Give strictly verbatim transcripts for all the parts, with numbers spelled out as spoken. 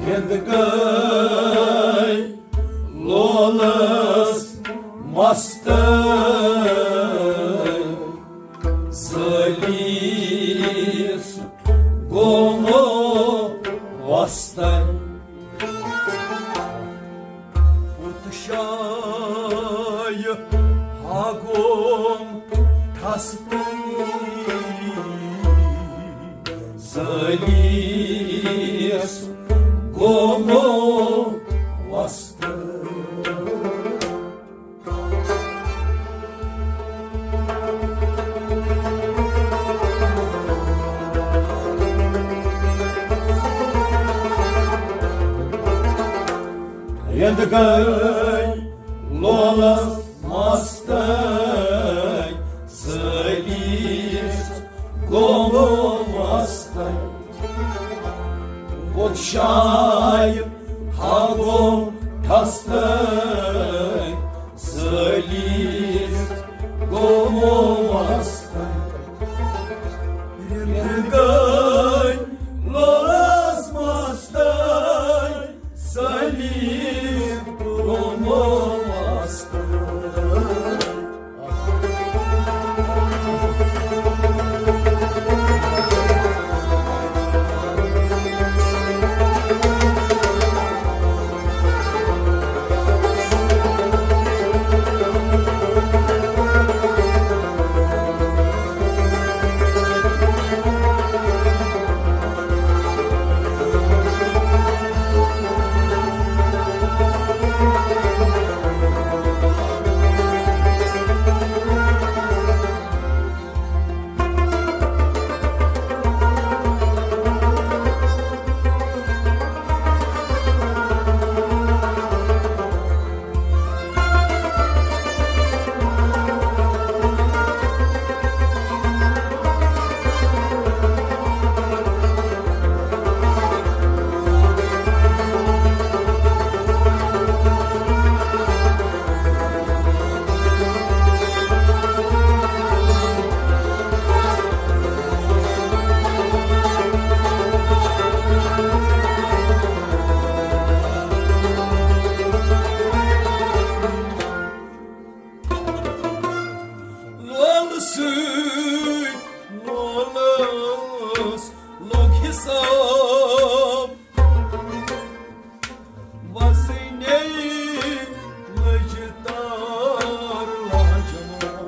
رِند گٔے لولس مستَے، زٲلیس گوٚمُت وۄستَے۔ بُت شایہِ ہا گوٚم ٹھستٕے، زٲلیس گوٚمُت وۄستَے۔ رِند گٔے لولس مستَے، زٲلیس گوٚمُت وۄستَے۔ بُت شایہِ ہا گوٚم ٹھستَے، زٲلیس گوٚمُت وۄستَے۔ رِند گٔے لولس مستَے، زٲلیس گوٚمُت وۄستَے۔ لولہٕ سۭتۍ لولس لوٚگ حساب، وزنے لٔج تار لاجواب۔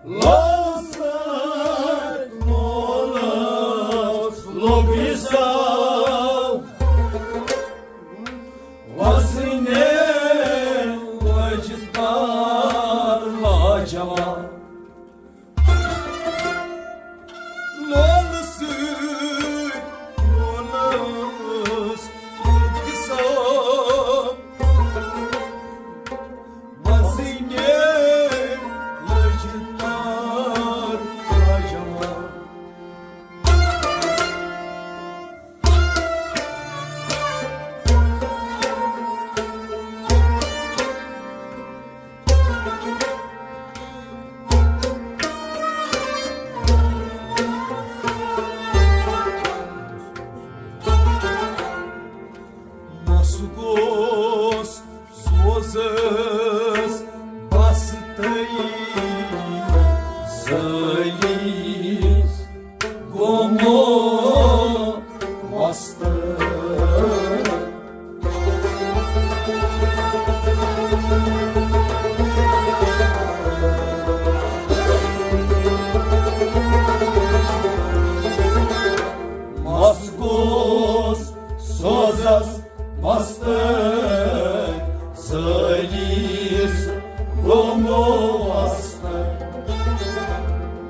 لولہٕ سۭتۍ لولس لوٚگ حساب، وزنے لٔج تار لاجواب۔ لولہٕ سۭتۍ لولس لوٚگ حساب، وزنے لٔج تار لاجواب۔ مس گوس سوزس بس تئی، زٲلیس گوٚمُت وۄستہٕ۔ مس گوس سوزس بستہٕ، زٲلیس گوٚمُت وۄستہٕ۔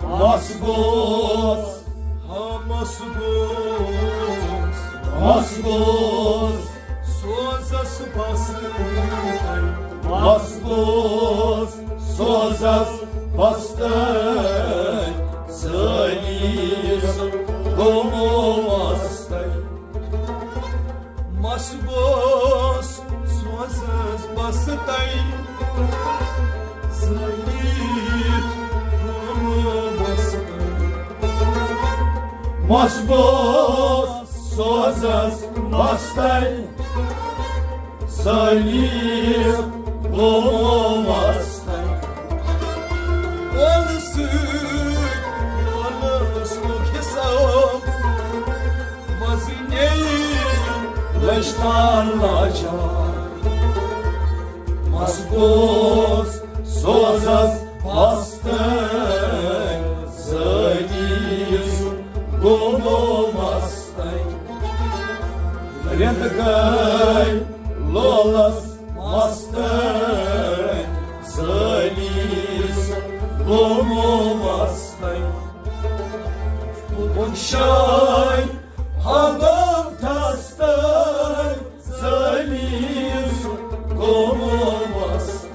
مس گوس، ہا مس گوس، مس گوس سوزس بستہٕ۔ مس گوس سوزس بستہٕ، زٲلیس گوٚمُت وۄستہٕ۔ مس گوس سوزس بستہٕ، زٲلیس گوٚمُت وۄستہٕ۔ مَس گوٚو سوزَس مَستَے، سٲلی گوٚو مَستَے۔ اولہٕ سۭتۍ اولَس لوٚگ حِساب، مَزٕ نیٚیہِ لٔج تان لاچار۔ مَس گوٚو سوزَس مَستَے، سٲلی گوٚو مَستَے۔ رٮ۪تھ گٔے لولَس مَستَے، سٲلی گوٚو مَستَے۔ وُنہِ شاے ہَبَم تھَستَے، سٲلی گوٚو مَستَے۔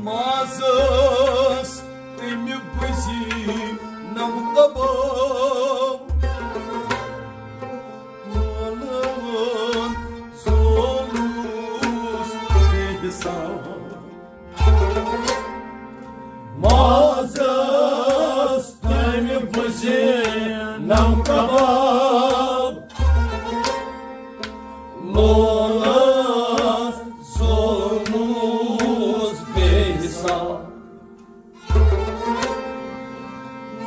مازَس تٔمۍ بُزی نَم کباب، مولوَن زولُس بے حساب۔ مازَس تٔمۍ بُزی نَم کباب، لولَس زولُس بے حساب۔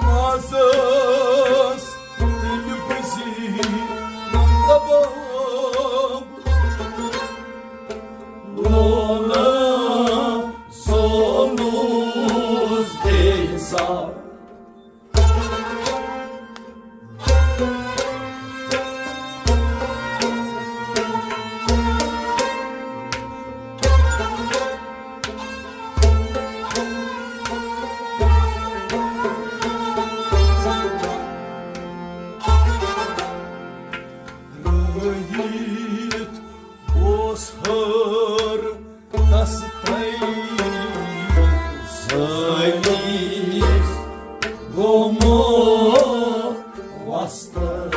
مازَس تٔمۍ بُزی نَم کباب، لولَس زولُس بے حساب۔ رٲوِتھ اوس ہر تس تئی، سٲلی گوٚمُت وۄستہٕ۔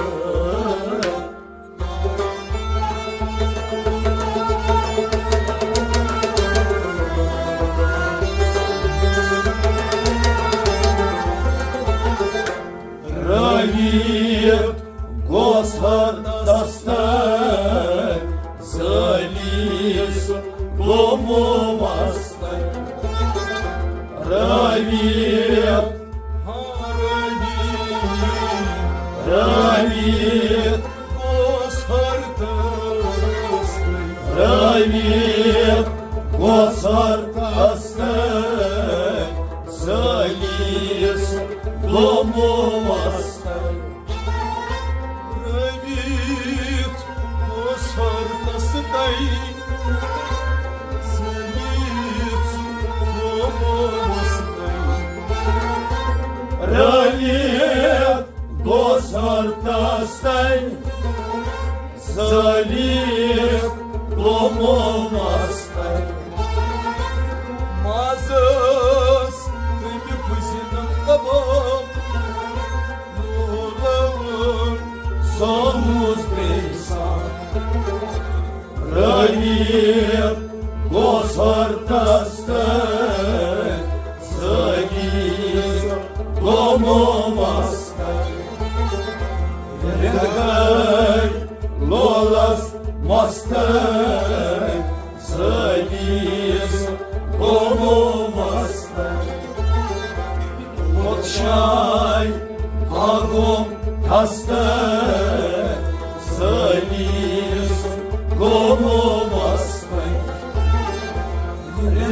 رٲوِتھ گوٚو سر دستہٕ، سٲلی سُہ گوٚو وۄستہٕ۔ رٲوِتھ، رٲوِتھ گوٚو سر دستہٕ، رٲوِتھ گوٚو سر دستہٕ، سٲلی سُہ گوٚو وۄستہٕ۔ رٲوِتھ اوس ہر تس تئی، سٲلی سُہ گوٚو وۄستہٕ۔ رٲوِتھ گوٚو سر دستہٕ، سٲلی سُہ گوٚو وۄستہٕ۔ مازَس تٔمۍ بُزِ نَم کباب، مولوَن زولُس بے حساب۔ رٲوِتھ گوٚو سر دستہٕ، سٲلی سُہ گوٚو وۄستہٕ۔ رٮ۪تھ گٔے لولَس مَستَے، سٲلی سُہ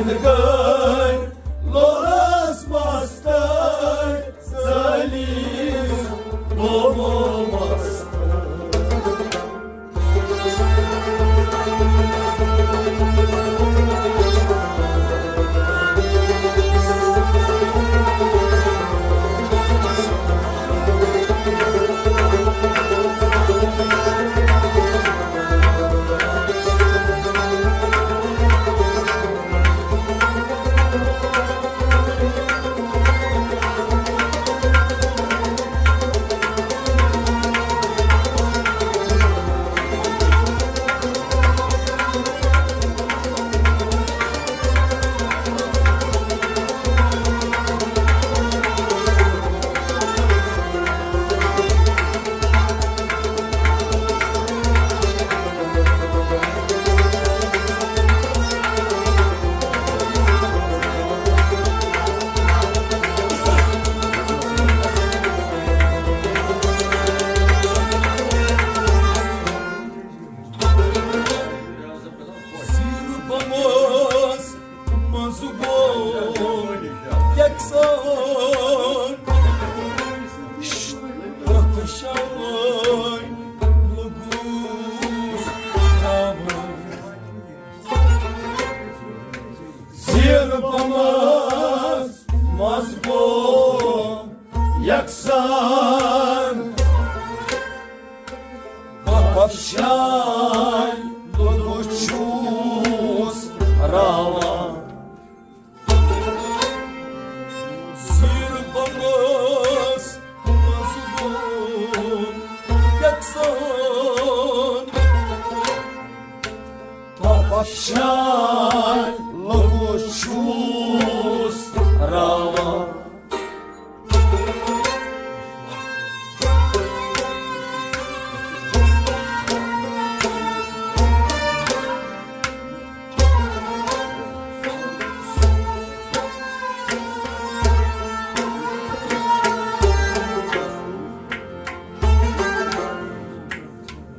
گٔے لولس مستر، ذلیل گوٚو مستر۔ زیٖرٕ بمس منٛز گوٚو یکسان، پتھ شاوٲنۍ لوٚگُس تھاوُن۔ زیٖرٕ بمس منٛز گوٚو یکسان، پتھ شاوٲنۍ لوٚگُس چھُس راوان۔ زیٖرٕ بمس منٛز گوٚو یکسان، پتھ شاوٲنۍ لوٚگُس چھُس راوان۔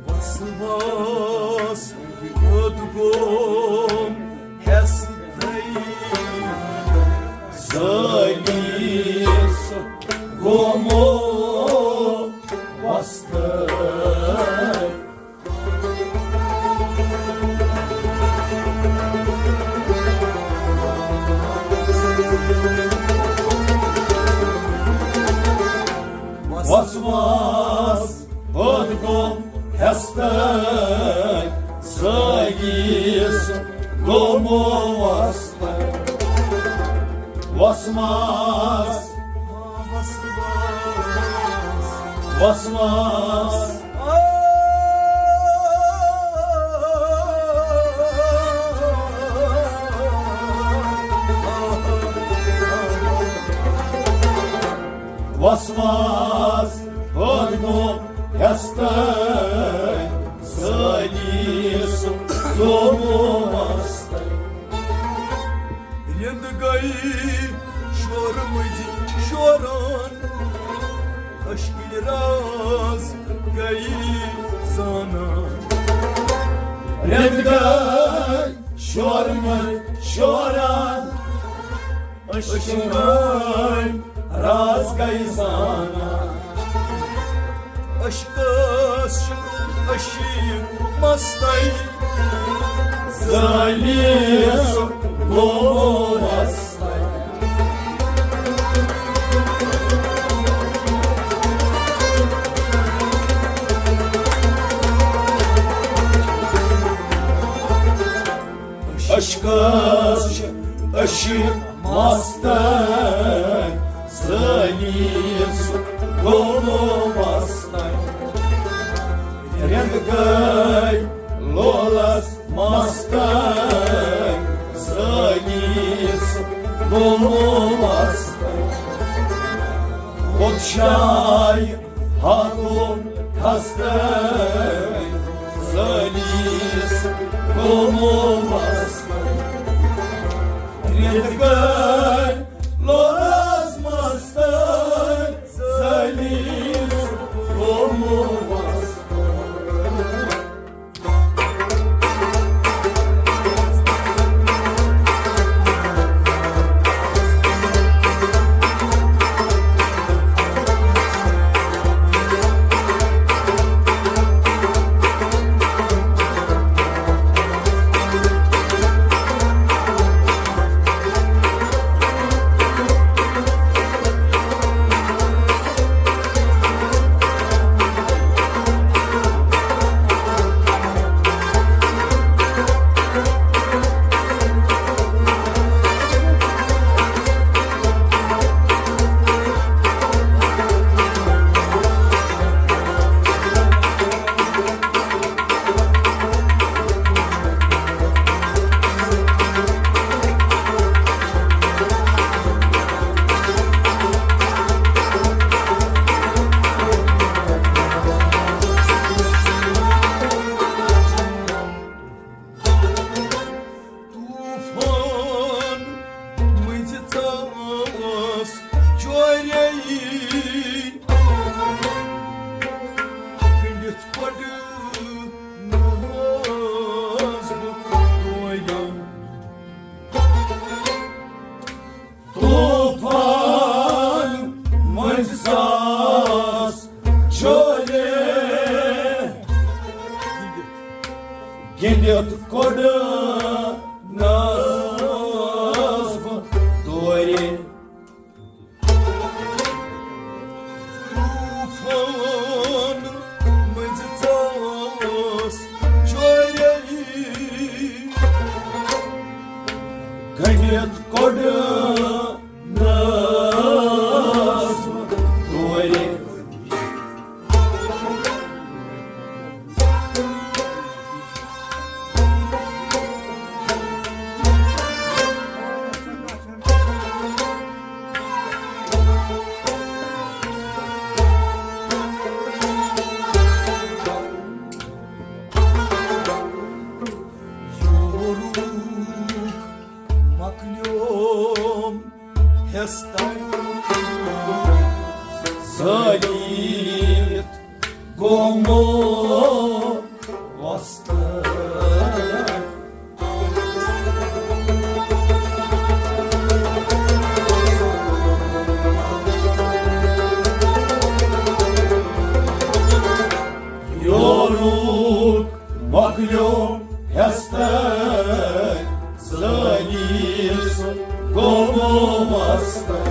وسواس پٲدٕ گوٚوم ہٮ۪س دٔے، ذٲلیس گوٚمو وۄستہٕ۔ وسواس پٲدٕ گوٚو ہٮ۪س تہٕ ذٲلیس گوٚمو وۄستہٕ۔ وسواس، وسواس۔ وسواس پٲدٕ گوٚو ہٮ۪س تہٕ ذٲلیس گوٚمو وۄستہٕ۔ رِند گٔے شورمٕتۍ شوران، اشکٕلۍ راز گٔے زانان۔ رِند گٔے شورمٕتۍ شوران، اشکٕلۍ راز گٔے زانان۔ عشقس عشیق مستَے، ذٲلیس گوٚو وۄستَے۔ عشقس عشیق مستَے، ذٲلیس گوٚو وۄستَے۔ رِند گٔے لولس مستَے، ذٲلیس گوٚو وۄستَے۔ خود شاے ہاکو خستَے، ذٲلیس گوٚو وۄستَے۔ رِند گٔے لولس مستَے، ذٲلیس گوٚو وۄستَے۔ کوٚڑنَس بہٕ تورِ۔ طوفان مٔنٛزۍ ژاس چورے، گٔنٛڈِتھ کوٚڑنَس بہٕ تورِ۔ یورُک مۄکلیوم ہیستن زٲلِتھ گوٚمُت وۄستہٕ۔ یورُک مۄکلیو ہیستن زٲلِتھ گوٚمُت وۄستہٕ۔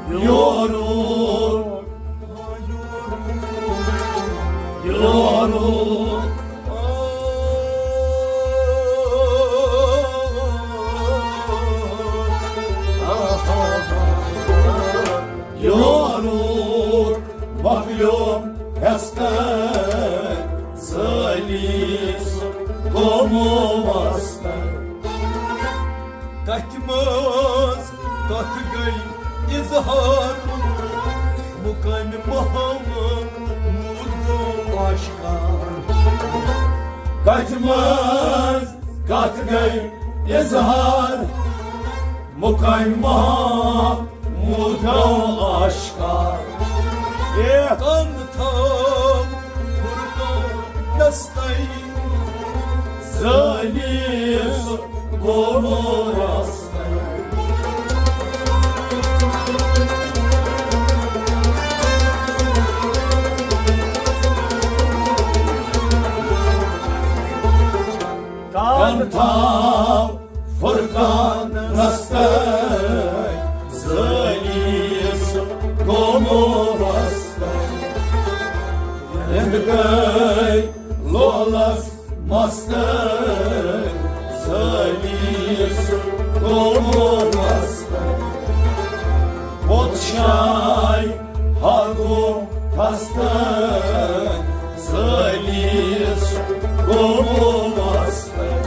یورُک، یورُک، یورُک مۄکلیو ہیستن زٲلِتھ گوٚمُت وۄستہٕ۔ کتھِ منٛز کتھ گٔے اظہار، مقامِ محمود گوٚو آشکار۔ کتھِ منٛز کتھ گٔے اظہار، مقامِ محمود گوٚو آشکار۔ اے۔ کم تھاو فرقانس تئی زٲلِتھ گوٚمُت وۄستہٕ۔ کم تھاو فرقانس تئی زٲلِتھ گوٚمُت وۄستہٕ۔ رِند گٔے لولس مستن زٲلِتھ گوٚمُت وۄستہٕ۔ بُت شاے ہاگو کھستن زٲلِتھ گوٚمُت وۄستہٕ۔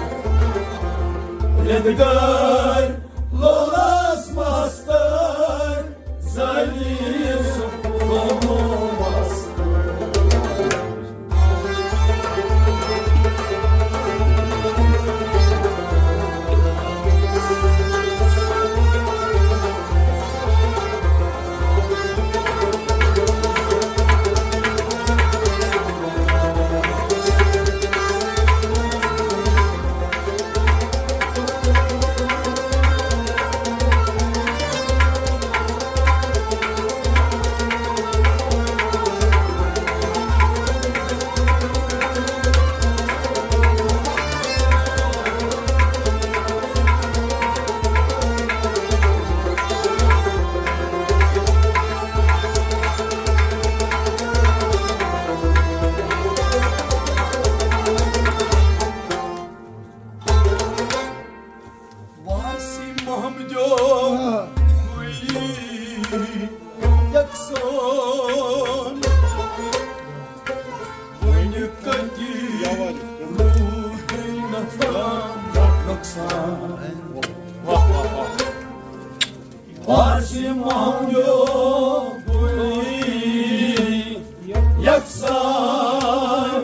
رِند گٔے لولس مستن زٲلِتھ گوٚمُت وۄستہٕ۔ وارثِ محمدیو گوٚوُے یکسان۔ وۄنۍ کتہِ روٗدُے نفع نۄقصان۔ وارثِ محمدیو گوٚوُے یکسان۔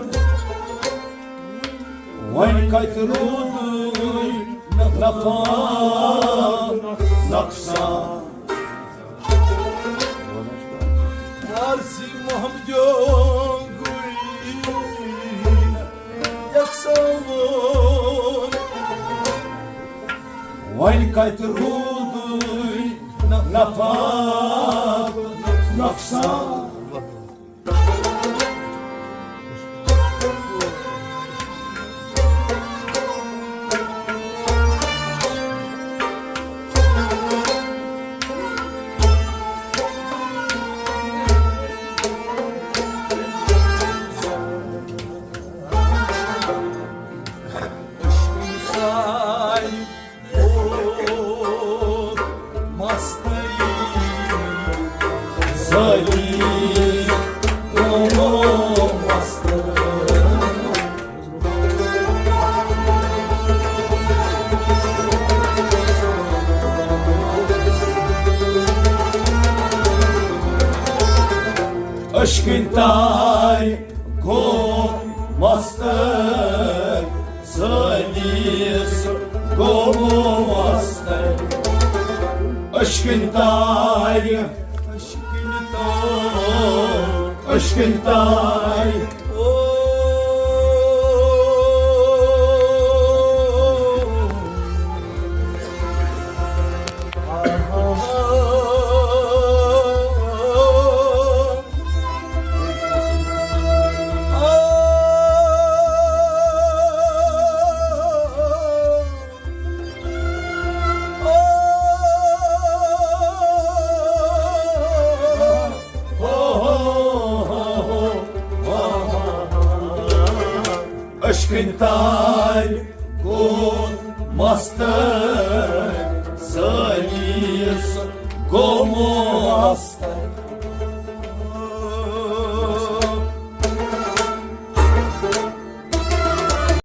وۄنۍ کتہِ روٗدُے نفع نۄقصان۔ وارثِ محمدیو گوٚوُے یکسان۔ وۄنۍ کتہِ روٗدُے نفع نۄقصان۔ عشقٕنۍ تارِ گوٚو مستر، سٲنِس گوٚو مستر۔ عشقٕنۍ تارِ، عشقٕنۍ تارِ، عشقٕنۍ تارِ۔ عشقٕنۍ تارِ گوٚو مستر،